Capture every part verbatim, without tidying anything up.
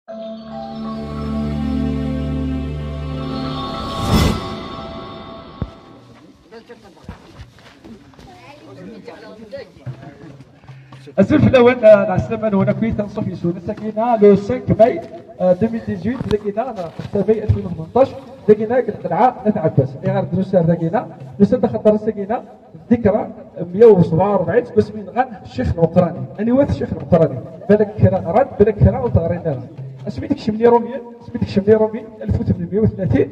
Azul fell-awen, eh, ɛeslama-nwen akkit, anṣuf yes-wen ass-agi-na, le cinq mai, eh, deux mille dix-huit, dagi-na, neɣ xemsa mai alfin u tmenṭac, dagi-na deg lqelɛa n At Ɛebbas. Ayɣer d-nusa ar dagi-na? Nusa-d axaṭer ass-agi-na d dikra meyya u sebɛa u rebɛin seg wasmi nɣan Ccix Lmeqrani. Aniwa-t Ccix Lmeqrani? Balak kra ɣran, balak kra ur t-ɣrin ara. Asmi d-kecmen Iṛumyen, asmi d-kecmen Iṛumyen, alef u tmenmeyya u tlatin,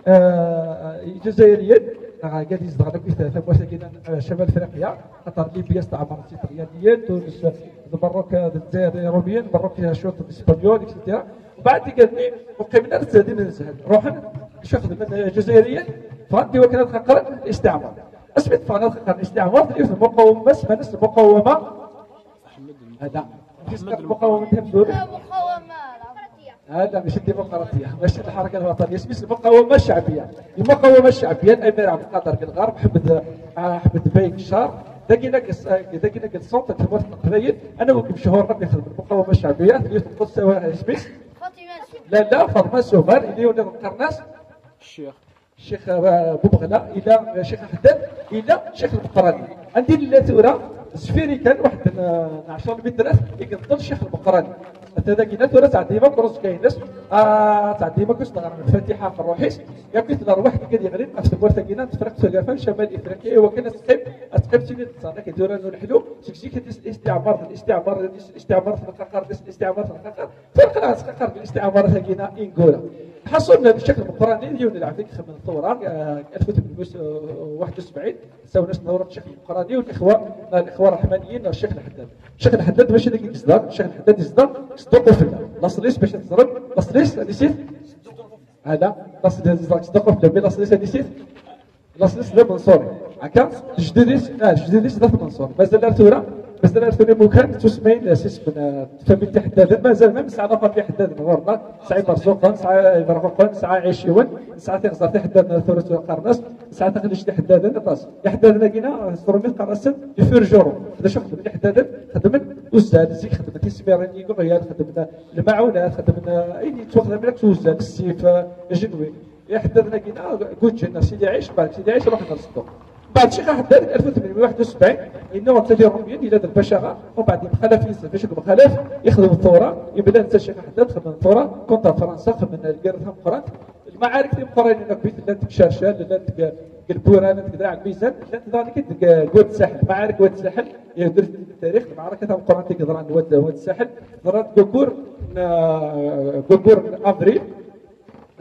eh, Iǧazairiyen, neɣ agad izedɣen akk tamurt-agi n, eh, Camal Afriqya, xaṭer Libya steɛmren-tt Iṭelyaniyen, Tunes d Merruk, eh, d Lezzayer d Iṛumyen, Merruk, eh, cwiṭ d Ispenyul, et cetera. Mbeɛd, iger-nni ur qqimen ara ttadin n zzhel. Ruḥen, acu xedmen, eh, Iǧazairiyen? Ffɣen-d i wakken ad qaqren listiɛmar. Asmi d-ffɣen ad qaqren listiɛmar, tella yiwet n lmuqawama, semman-as lmuqawama. Hada. Lmuqawama n Thamduri. Hada, mačči d dimuqraṭiya, mačči d lḥeraka lwaṭaniya, isem-is lmuqawama cceɛbiya. Lmuqawama cceɛbiya, Amir Ɛebdelqader deg lɣerb, Ḥmed, ah, Ḥmed Bey deg ccer. Dagi-na deg s-, dagi-na deg ṣṣut n tmurt n Leqbayel, anaw n yimchuren akk ixedmen lmuqawama cceɛbiya, tella tmeṭṭut s-, isem-is? Lalla Faḍma Sumer, yella yiwen niḍen qqaren-as? Ccix. Ccix, eh, Bumeɣla, ila, eh, Ccix Aḥeddad, ila Ccix Lmeqrani. Anda i nella tura, zfir-i kan waḥed n, eh, n ɛecra lmitrat i yenṭel Ccix Lmeqrani. Ata dagi-na tura ttɛeddim akk rrezga-ines, ah, ttɛeddim akk s-, ɣer Lfatiḥa ɣef ṛṛuḥ-is, yakk-it lerwaḥ i gad yeɣlin ɣef tmurt-agi-na n Tefriqt Ugafa n Camal Ifriqya, i wakken ad teqqim, ad teqqim d tin i d-ttẓan, akken tura n uleḥlu, seg zik ad is-, istiɛmar, istiɛmar, istiɛmar n lqaqqar, istiɛmar n lqaqqar. Tura aql-aɣ nettqaqar deg listiɛmarat-agi-na ineggura. Lḥaṣun, Ccix Lmeqrani d yiwen n lɛebd i ixedmen ṭṭura, eh, alef u tmenmeyya u waḥed u sebɛin, sawlen-as ṭṭura n Ccix Lmeqrani u lixwa, eh, lixwa ṛṛeḥmaniyin, neɣ Ccix Lḥeddad. Ccix Lḥeddad mačči dagi i yezdeɣ, Ccix Lḥeddad yezdeɣ deg Sduq Ufella. Laṣel-is, bac ad teẓrem, laṣel-is, anis-it? Hada, laṣel-is yezdeɣ deg Sduq Ufella, mais laṣel-is anis-it? Laṣel-is d Amenṣuri. Akka, lejdud-is, ah, lejdud-is d At Menṣur. Mazal ar tura, mazal ar tura imukan ttusmayen s isem n, ah, tfamilt Iḥeddaden. Mazal même nesɛa la famille Iḥeddaden ɣur-neɣ. Nesɛa Imerẓuqen, nesɛa Iberquqen, nesɛa Iɛiciwen, nesɛa tiɣzert Iḥeddaden ar tura ttwaqqaren-as, nesɛa taqlict Iḥeddaden, aṭas. Iḥeddaden-agi-na, s tṛumit qqaren-asen les forgerons. D acu xedmen Iḥeddaden? Xedmen uzzal, zik xedmen tismirin n yiɣyal, xedmen lmaɛunat, xedmen, ah, ayen yettwaxdamen akk s uzzal, ssif, ah, ajenwi. Iḥeddaden-agi-na guǧǧen ɣer Sidi Ɛic, mbeɛd Sidi Ɛic ruḥen ɣer Sduq. Mbeɛd Ccix Aḥeddad deg alef u tmenmeyya u waḥed u sebɛin, yenna ɣer Tati Ṛumyen, yella d lbacaɣa, umbeɛd yemxalaf yis-sen, bac deg umxalaf, yexdem ṭṭura, yemla netta Ccix Aḥeddad, xedmen ṭṭura, kontra Fransa, xedmen lgirra tameqqrant, lmaɛarik timeqqranin akk i llant deg Carcal, llant deg, deg Lbura, llant deg Draɛ Lmizan, llant daɣen akk deg, deg Wad Saḥel, lmaɛarik Wad Saḥel, yehder deg tarix, lmaɛraka tameqqrant i yeḍran deg Wad, Wad Saḥel, ḍrant deg waggur n, deg waggur n avril,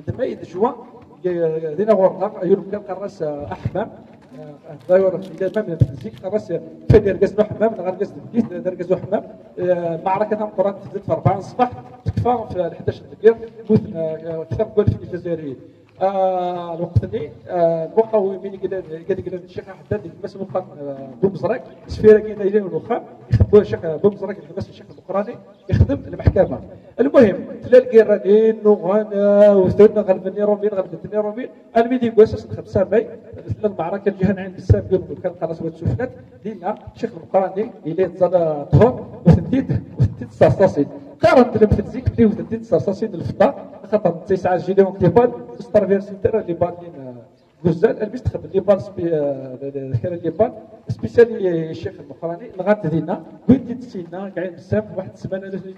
d may d juin, dina ɣur-neɣ, yiwen umkan qqaren-as, eh, Aḥemmam. Eh, d'ailleurs, yella même zik qqaren-as, eh, kan irgazen n uḥemmam, neɣ argaz n Bgit, d argaz n uḥemmam. Eh, lmeɛraka tameqqrant tebda f rebɛa n ṣṣbeḥ, tekfa f lḥdac n lgir, mmuten, eh, kter n walef n Iǧazairiyen. Ah, lweqt-nni, ah, lmuqawimin i yellan, i yellan Ccix Aḥeddad, gma-s n uxxam, ah, Bumezrag, sfir-agi-nni yella yiwen uxxam, ixebbu Ccix, ah, Bumezrag, gma-s n Ccix Lmeqrani, ixdem lmeḥkama. Lmuhim, tella lgirra-nni, nnuɣen, ah, wten, ɣelben Iṛumyen, ɣelben-ten Iṛumyen, almi d wass-is n xemsa may, tella lmeɛraka lǧiha n Ɛin Bessam, yiwen umkan qqaren-as Wad Sufnat, dinna, Ccix Lmeqrani, yella yettẓalla ṭṭhur, ur tent-id, ur tent-id sserṣasin. Qqaren-d lemtel zik belli ur tent-id sserṣasin lfeṭṭa, axaṭer netta yesɛa gilet anti-balles, ur s-traversin ara les balles-nni n, ah, n uzzal, almi s-txeddem les balles spi-, ah, kra n les balles, spécial i Ccix Lmeqrani, nɣan-t dinna, wwin-t-id syenna, Ɛin Bessam, waḥed ssmana, ssmana,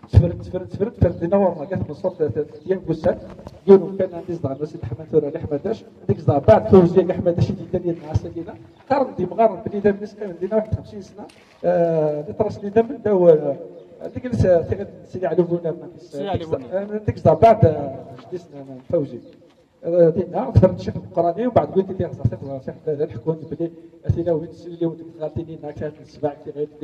ssmana, ssmana, ssmana, ssmana, ssmana, dinna ɣur-neɣ, gat Menṣur, t-, t-, yan n wussan, yiwen umkan anda i zedɣen Sidi Ḥmed tura, Leḥmadac, anda i yezdeɣ mbeɛd Fawzi Leḥmadac i d-yellan yid-neɣ ass-agi-nni. Qqaren-d yimɣaren belli d amnis qqimen dinna waḥed xemsin sna, eh, liṭras n idammen ddaw, eh, anda i yelsa, eh, tiɣilt n Sidi Ɛli Bunab, Sidi Ɛli Bunab. Eh, anda i yezdeɣ mbeɛd, eh, jeddi-s n, n Fawzi. Eh, dinna, ḍefren Ccix Lmeqrani, mbeɛd wwin-t-id iɣzer tiɣzert, iḥekkun-d belli tilawin, tilawin deg tɣaltin-nni, kra n ssebɛa, tiɣilt,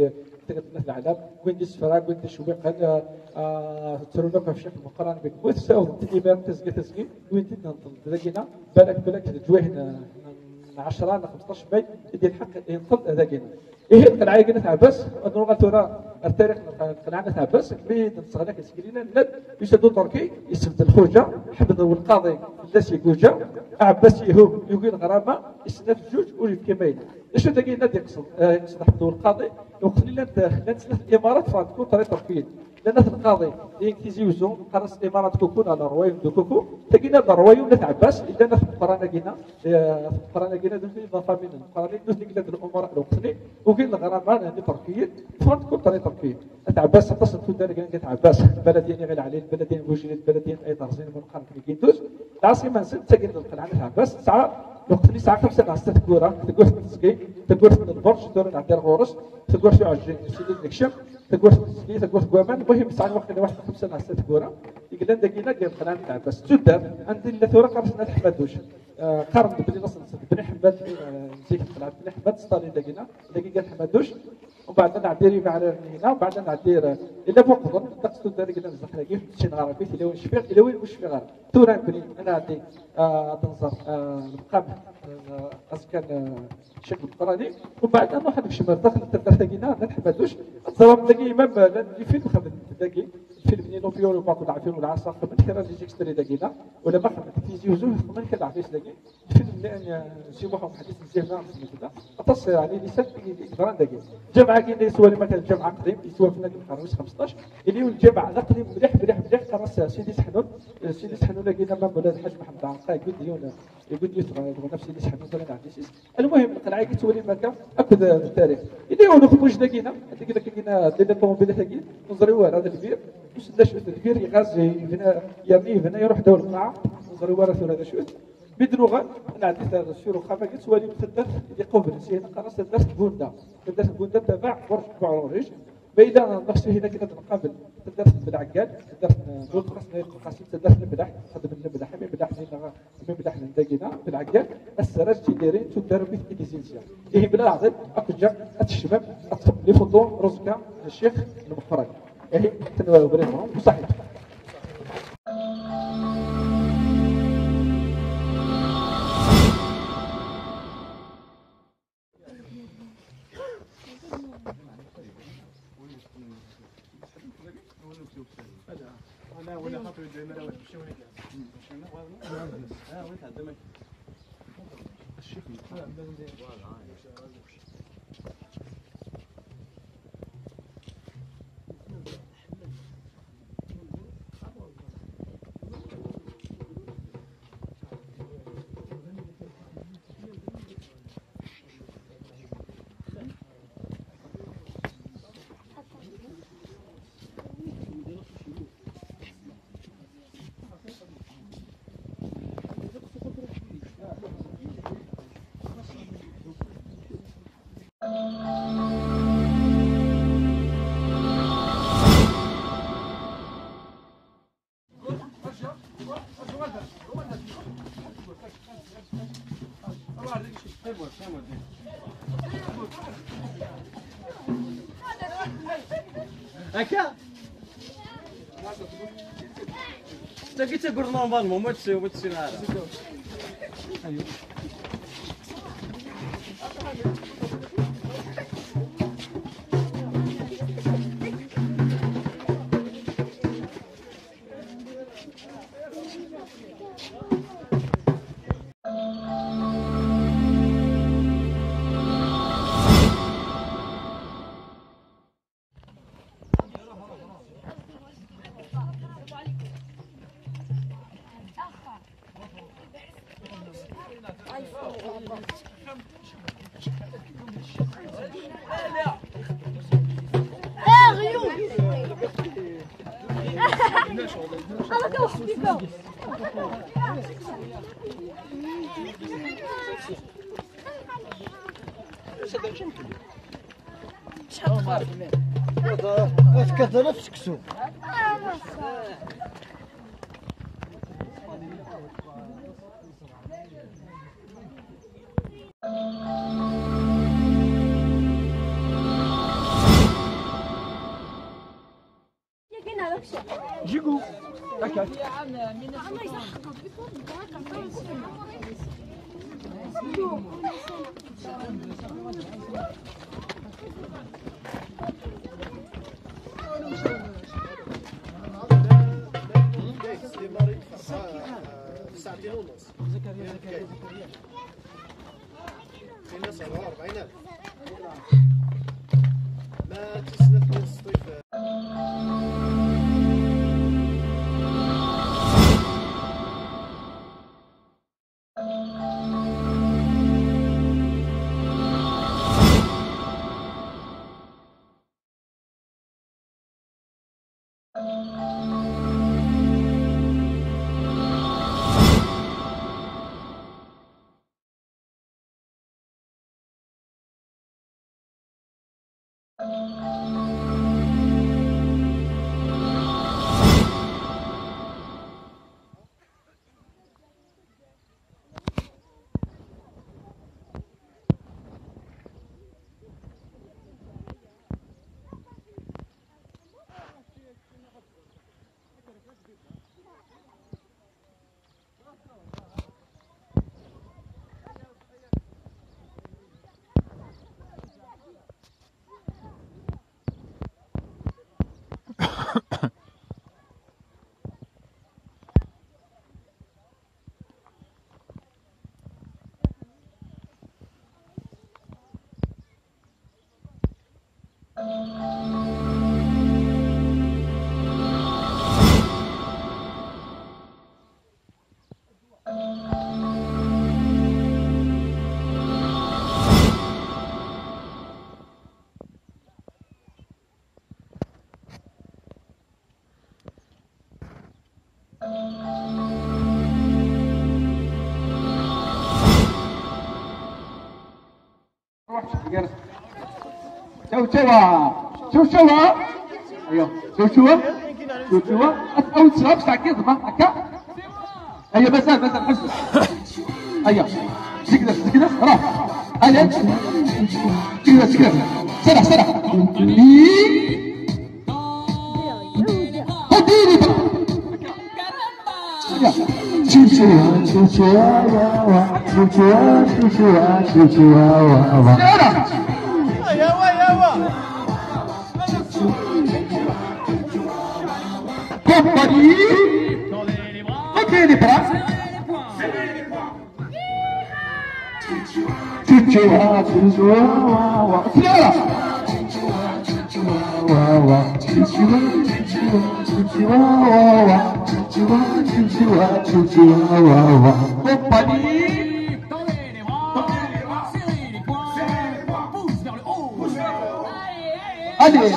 tiɣilt n At Leɛlam, wwin-d isefra, wwin-d icewwiqen, ah, ah, ttrun akk ɣef Ccix Lmeqrani mi yemmut, ssawḍen-t-id imiren tiẓgi tiẓgi, wwin-t-id, nenṭel-d dagina, balak, balak d lǧwayeh n, n ɛecra neɣ xemseṭṭac may i d-ilḥeq yenṭel dagina. Ihi, lqelɛa-agi n At Ɛebbas, ad nuɣal tura ar tarix n lqelɛa n At Ɛebbas, mi d-nesseɣlak iseklilen, nnan-d, yusa-d Uṭerki, yessebded lxuǧa, Ḥmed Welqaḍi, fell-as iguǧa, Aɛebbas ihum, yugi leɣrama, isennaf jjuǧ, ur yefki mayla. D acu dagi yenna-d yeqsed, eh, yeqsed Ḥmed Welqaḍi, lweqt-nni llant, llant snat n limarat ffɣent contre Iṭerkiyen. Llan At Lqaḍi, i Tizi Uzzu, qqaren-as l'Imarat de Coco, neɣ le Royaume de Coco. Tagina d Royaume n At Ɛebbas, yellan At Meqqran-agina, eh, At Meqqran-agina d nutni d la famille n Meqqranin, nutni i yellan d l'umara n lweqt-nni, ugin leɣrama n Iṭerkiyen, ffɣen-d contre Iṭerkiyen. At Ɛebbas, aṭas n tuddar i yellan deg At Ɛebbas, Baladiyen Iɣil Ɛli, Baladiyen Bujrid, Baladiyen Ayt Rẓin, ma neqqar deg Yinduz. Lɛaṣima-nsen d tagina d lqelɛa n At Ɛebbas, tesɛa, lweqt-nni tesɛa xemsa neɣ setta teggura, tagurt n Tezgi, tagurt n Lberǧ, tura nɛeddi ar ɣur-s, tagurt n Uɛeǧǧi, sidi n Lekcem, tagurt n Tezgi, tagurt n waman, muhim sɛan waqila waḥed xemsa neɣ setta teggura, i yellan dagina deg lqelɛa n At Ɛebbas. D tuddar, anda yella tura qqaren-as At Ḥmaduc. Eh, qqaren-d belli laṣel-nsen d Bni Ḥemmad, eh, zik lqelɛa n Bni Ḥemmad, Stalin dagina, dagi At Ḥmaduc. Umbeɛd ad nɛeddi ar Imeɛrar-nni hina, umbeɛd ad nɛeddi ar, eh, ila Buqḍen, ddeqs tuddar i yellan zdaxel-agi, ur teččin ara, ila win cfiɣ, ila win ur cfiɣ ara. Tura nekkni ad nɛeddi, eh, ad nẓer, eh, lmeqam, eh, azekka n, eh, Ccix Meqqrani, umbeɛd ad nruḥ ad nekcem ar daxel n taddart-agi-nneɣ n At Ḥmaduc, ad teẓrem dagi même, eh, llan les films xedmen dagi, lfilm-nni L'Envieux, Le Bateau, Leɛfir u Lɛaṣer, xedmen kra n les extraits dagi-nneɣ, ulamma xedmen Tizi Uzzu, xedmen kra n leɛfayes dagi, lfilm-nni, eh, Si Muḥ Umḥend i s-nziɣ neɣ xedmen kra, aṭas, eh, yeɛni, les scènes i, i yeḍran dagi. Lǧameɛ-agi-nni yettwali ma kan lǧameɛ aqdim, yettwabna deg lqern wis xemseṭṭac, ili lǧameɛ d aqdim mliḥ, mliḥ, mliḥ, qqaren-as Sidi Seḥnun, eh, Sidi Seḥnun-agi, ma Mawlana Lḥaǧ Mḥemmed Ɛerqa, yeggul-d yiwen, yeggul-d yiwet tɣ-, tɣenna f Sidi Seḥnun, tura neɛdis-is. Almuhim, lqelɛa-agi tettwalim akka akked, eh, tarix. Yella yiwen uxmuj dagina, dagi, dagi, dagi, di ṭumubilat-agi, ur neẓri wara d lbir, ur s-, d acu-t lbir, iɣaz, yebna, yerni yebna, iruḥ ddaw lqaɛa, ur neẓri wara tura d acu-t. Mi d-nuɣal, nɛeddi ar sur uxxam-agi, nettwali taddart i d-iqublen syin, qqaren-as taddart n Gunda. Taddart n Gunda tabaɛ ɣur Buɛrurij. Ma yella nneɣ si hin akken ad nqabel taddart n Belɛeggal, taddart n Lutqas n Ayt Qasi, taddart n Leblaḥ, xedmen Leblaḥ, imi Belɛeḥ-nni neɣ imi Belɛeḥ n dagina, Belɛeggal, ass-a ara tt-id-irin tuddar akk i d-izin sya. Ihi bla leɛḍil, ad ken-ǧǧeɣ ad tkecmem, ad teṭṭfem les photos n uẓekka n ccix n Meqqran. Ihi, tenwa ubrid, buṣaḥit. هكا. تاكي تقول normalement، ما تسوي، ما تسوي هذا. شحال تقارب؟ هذا، هذا كذا نفس كسو. جيجو. هكا. ساعتين ونص. زكريا، زكريا، زكريا. فين الناس؟ أربعين ألف. ما تسنى في الصيف. Tawtawa. Tawtawa. Aywa. Tawtawa. Tawtawa. Ad tawd tlab saɛki ḍma akka. Aywa, mazal, mazal, ḥbes. Aywa. Zgda, zgda, rah. Allez. Zgda, zgda. Serreḥ, serreḥ. Hadi, hadi. Compagnie. Ok, les bras. Compagnie. Allez.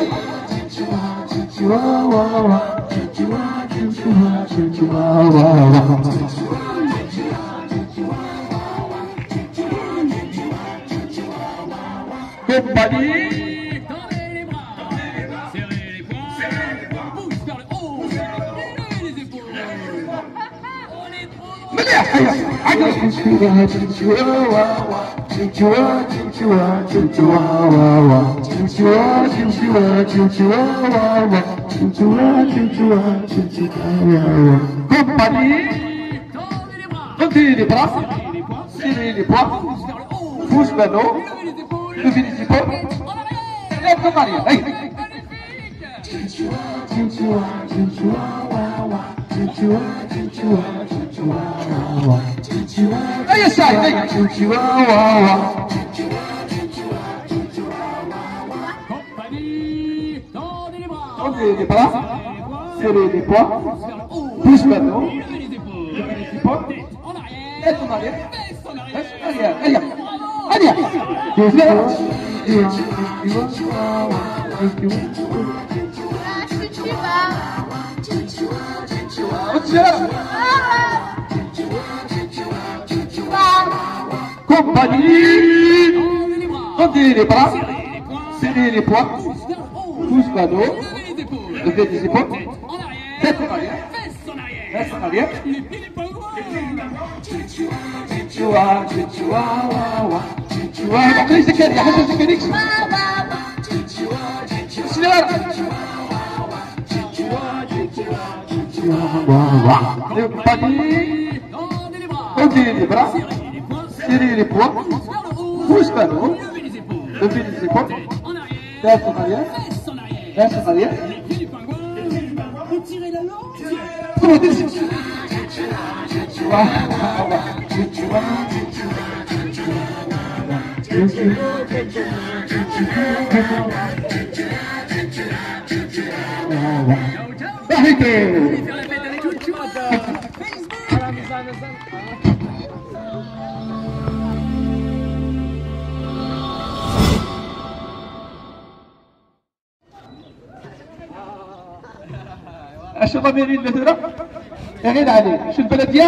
Compagnie. Serrez les bras. Serrez les bras. Pousse vers le haut. Serrez les épaules. مليح. هيا. عقل. Compagnie. Tendez les bras. Serrez les poings. Pousse vers le haut. Levez les épaules. Lève ton mari. Allez. Allez, ça, allez. Tendez les bras. Serrez les poings. Pousse vers le haut. Levez les épaules. Tête en arrière. Allez, allez, allez. Compagnie. Tendez les bras. Serrez les poings. Pousse vers le haut. Levez les épaules. Tête en arrière. Reste en arrière. Tendez les bras. Serrez les poings. Pousse vers le haut. Levez les épaules. Tête en arrière. Reste en arrière. Acu la mairie yella tura? Iɣil Ɛli. Acu lbaladiya?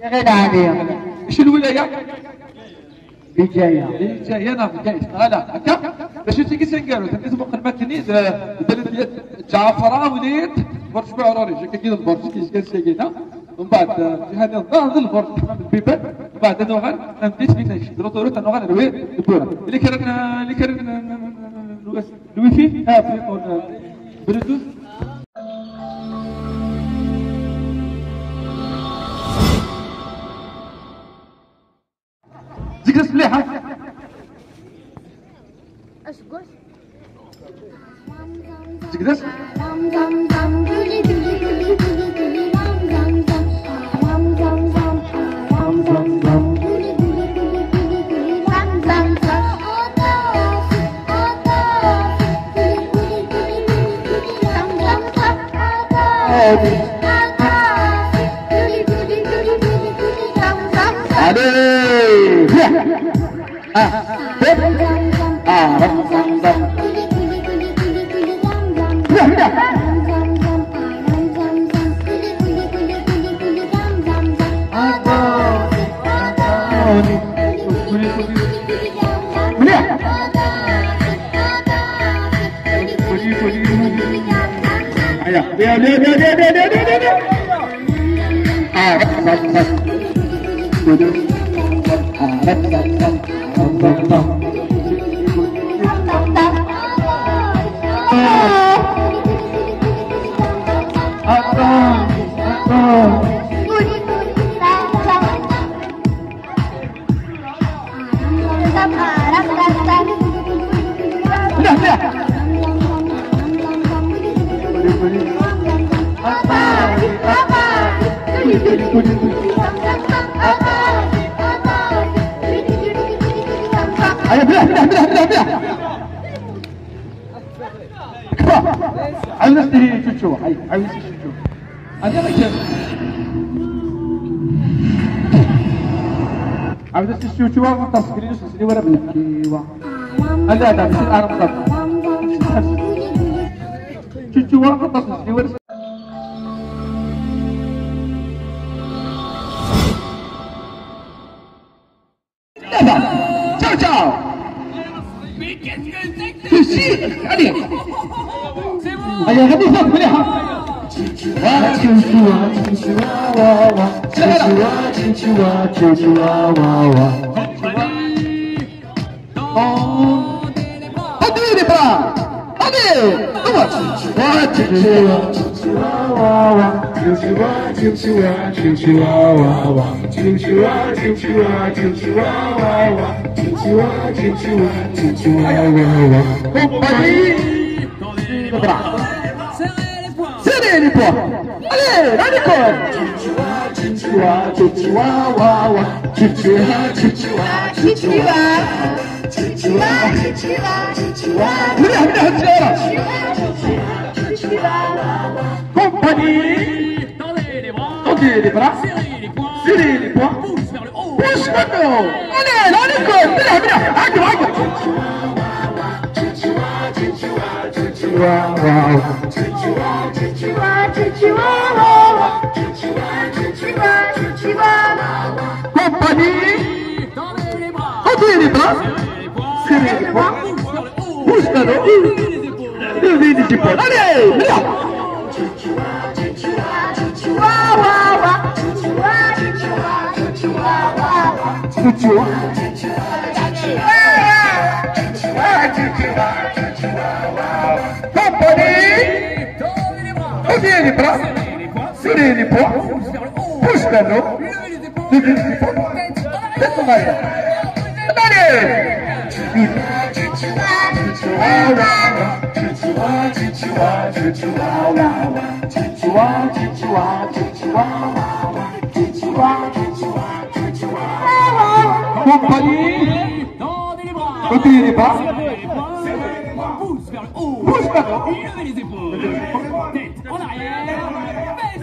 Iɣil Ɛli. Acu lwilaya? Bǧaya. Bǧaya neɣ Bgayet. Ala, akka? D acu tigi taneggarut? Amek tmuqel makken d, d baladiya Ǧaɛfra, wilayat Burǧ Buɛruri. Akka kid lburǧ, kid kan syagina. Mbeɛd, eh, ǧiha nniḍen, d lburǧ n Ḥmam Lbiban. Mbeɛd ad nuɣal, ad d-nefk, d l'autoroute, ad nuɣal ar wi, tewwura. Ili kra n, ili kra n, n, n, n, n, n, lwifi? Ah, plutôt, n, Bluetooth. Zik d ass mliḥ, ha? Aseggas. Zik d ass. Allez! Ah, hop! Ah, rap, rap, rap. Mira, mira. Mira. Mira, mira, mira. Ah, rap, rap, rap. Ah, rap, rap, rap. هيا، بلاه، بلاه، بلاه، بلاه، بلاه. كفا. عاود نستهي شوشو. هيا، عاود نستهي شوشو. هذا ما كان. عاود نستهي شوشو، غنطرس كريس، نسري ورا بنكي، وا. هذا، هذا، ماشي الآن مطرس. شوشو، غنطرس، نسري ورا. Ciao, ciao. Allez. Allez, غادي فوق مليحة. Allez, les bras. Allez, compagnie. Serrez les poings. Allez, la déconne. Mira, mira, mira. Compagnie. Tendez les bras. Serrez les poings. Pousse maintenant. Allez, la déconne. Mira, mira. Aïe, aïe. Compagnie. Tendez les bras. Serrez les poings. Pousse maintenant. Levez les épaules. Allez, là. Compagnie. Tendez les bras. Serrez les poings. Pousse maintenant. Levez les épaules. Tête en arrière. Allez. Compagnie. Repliez les bras. Pousse vers le haut. Pousse vers le haut. Levez les épaules. Tête en arrière. Baisse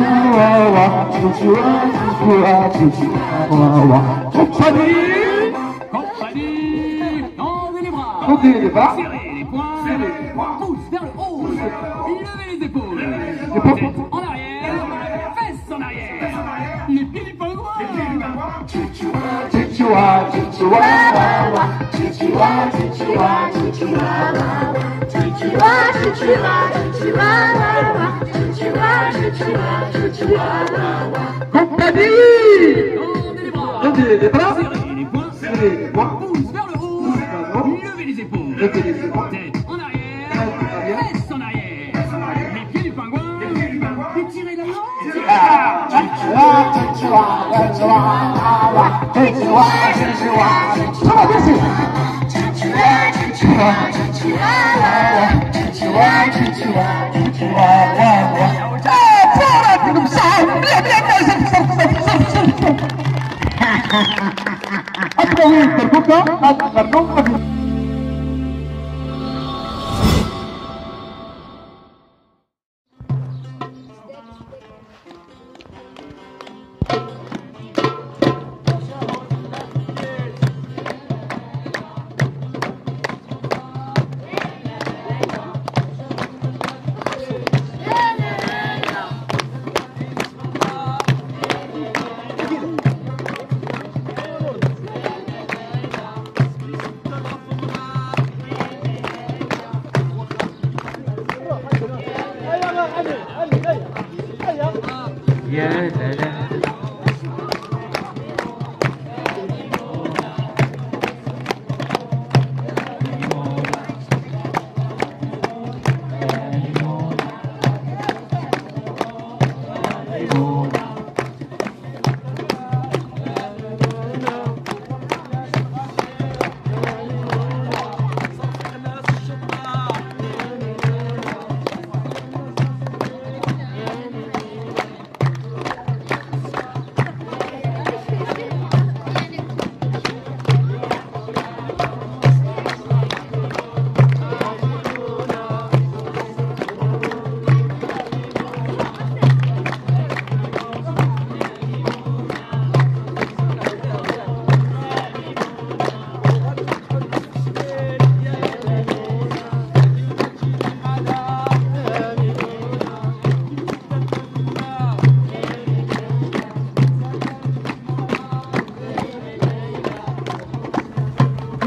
Chihuahua, chihuahua, chihuahua, chihuahua. Compagnie. Compagnie. Tendez les bras. Tendez les bras. Serrez les poings. Serrez les poings. Pouce vers le haut. Pouce vers le haut. Levez les épaules. Levez les épaules. Tête en arrière. Fesses en arrière. Les pieds du pingouin. Les pieds du pingouin. Chihuahua, chihuahua, chihuahua, chihuahua, chihuahua, chihuahua, chihuahua, chihuahua, chihuahua, chihuahua. Compagnie. Tendez les bras. Serrez les poings. Serrez les poings. Pouce vers le haut. Pouce vers le haut. Levez les épaules. Levez les épaules. Tête en arrière. Tête en arrière. Fesses en arrière. Les pieds du pingouin. Les pieds du pingouin. Étirez la langue.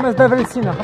Mas deve ensinar.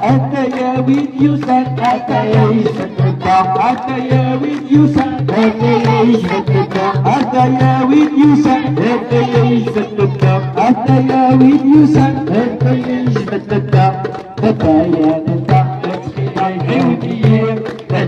Ataya with you, son. Ataya with you, son. Ataya with you, son. Ataya with you, son. Ataya with you, son. Ataya with you, son. Ataya with you, son. Ataya with you, son.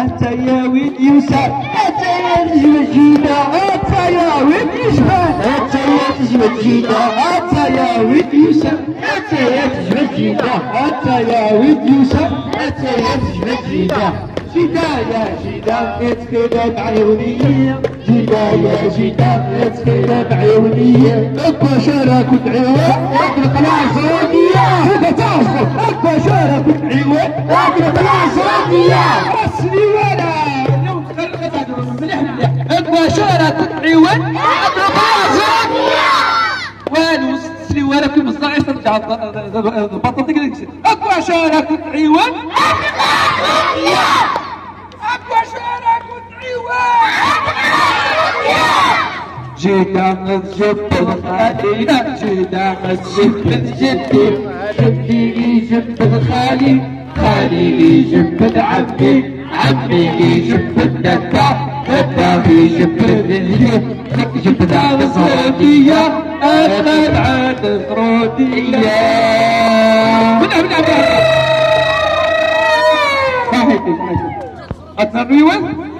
أنت يا ولد يوسف، أنت يا تجوجيدة، أنت يا ولد يوسف، أنت يا تجوجيدة، أنت يا ولد يوسف، أنت يا تجوجيدة، أنت يا ولد يوسف، أنت يا تجوجيدة. جيدة يا جيدة، اتكلم عيوني. جيدة يا جيدة، اتكلم عيوني. باش راك تعيون، اطلق العصرانية. جيدة تعصب، باش راك تعيون، اطلق العصرانية. رسمي ولا؟ اليوم تخلقت هذا مليح مليح. باش راك تعيون، اطلق العصرانية. والو، سلي ولا في مصداق، يسترجع البطاطا كذا يكسر. اكو عشان اكو تعيون. اكو عشان اكو تعيون. جيت نجيب الخالي، جيت نجيب الجدي، جدي يجيب الخالي، خالي يجيب العمي، عمي يجيب الدكا، دكا يجيب الدنيا، يجيب العمي. أنا بعد سعودية. بلع، بلع، بلع. صحيح، صحيح. أتنريون؟